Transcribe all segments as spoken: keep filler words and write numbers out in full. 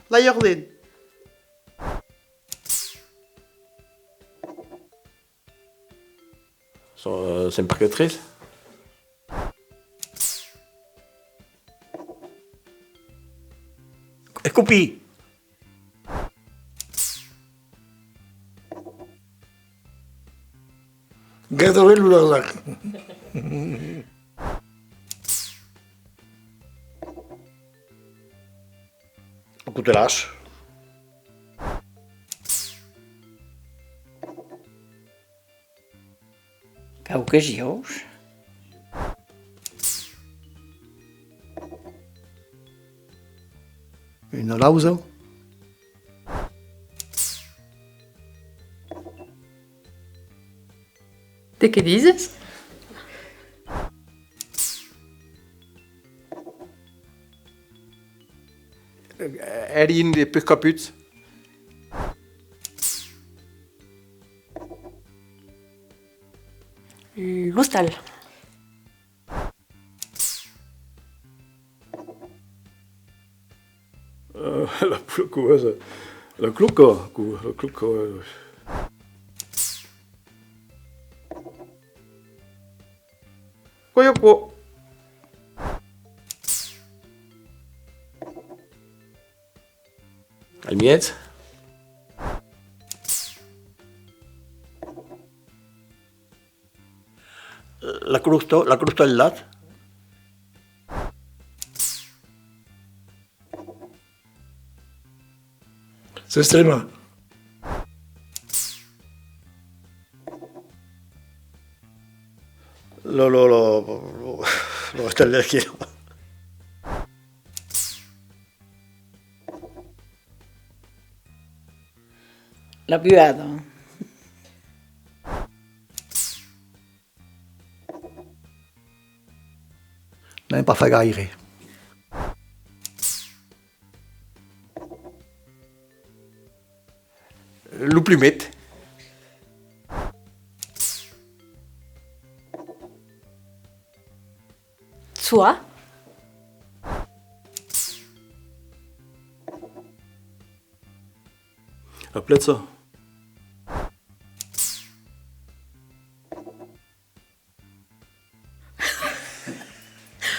L'ajornèn. Son, euh, Sent Paquet tres. E copii! Gardarem lo Larzac. Lo cotelàs. Quauques uòus. Una lausa. De qué dises? Èri un de puèi caputs. L'ostal. Euh, la, la, la cloca, co-, la cloca, euh. Quò es aquò. Al mièg. La crosta, la crosta al lach. S'estrema. Lo, lo, lo, lo, lo, lo, La buada. N'ai pas fach gaire. Lo plumet. Soa. La plècha.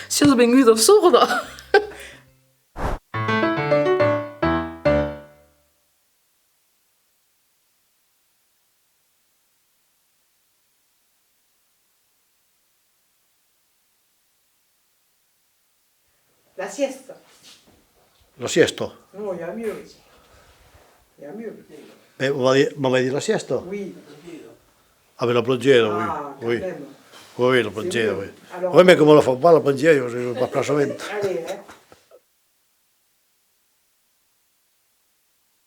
Siás venguda sorda! La sièsta. La sièsta. Non, i a mieux ici. I a mieux. Mais on va dire, on va dire la siesta. Oui. Ah, mais la plongée, oui. Ah, quand même. Oui, oui, la plongée, oui. C'est mieux. Alors, oui, mais comme on la fait pas, la plongée, je vais pas placer. Allez, hein.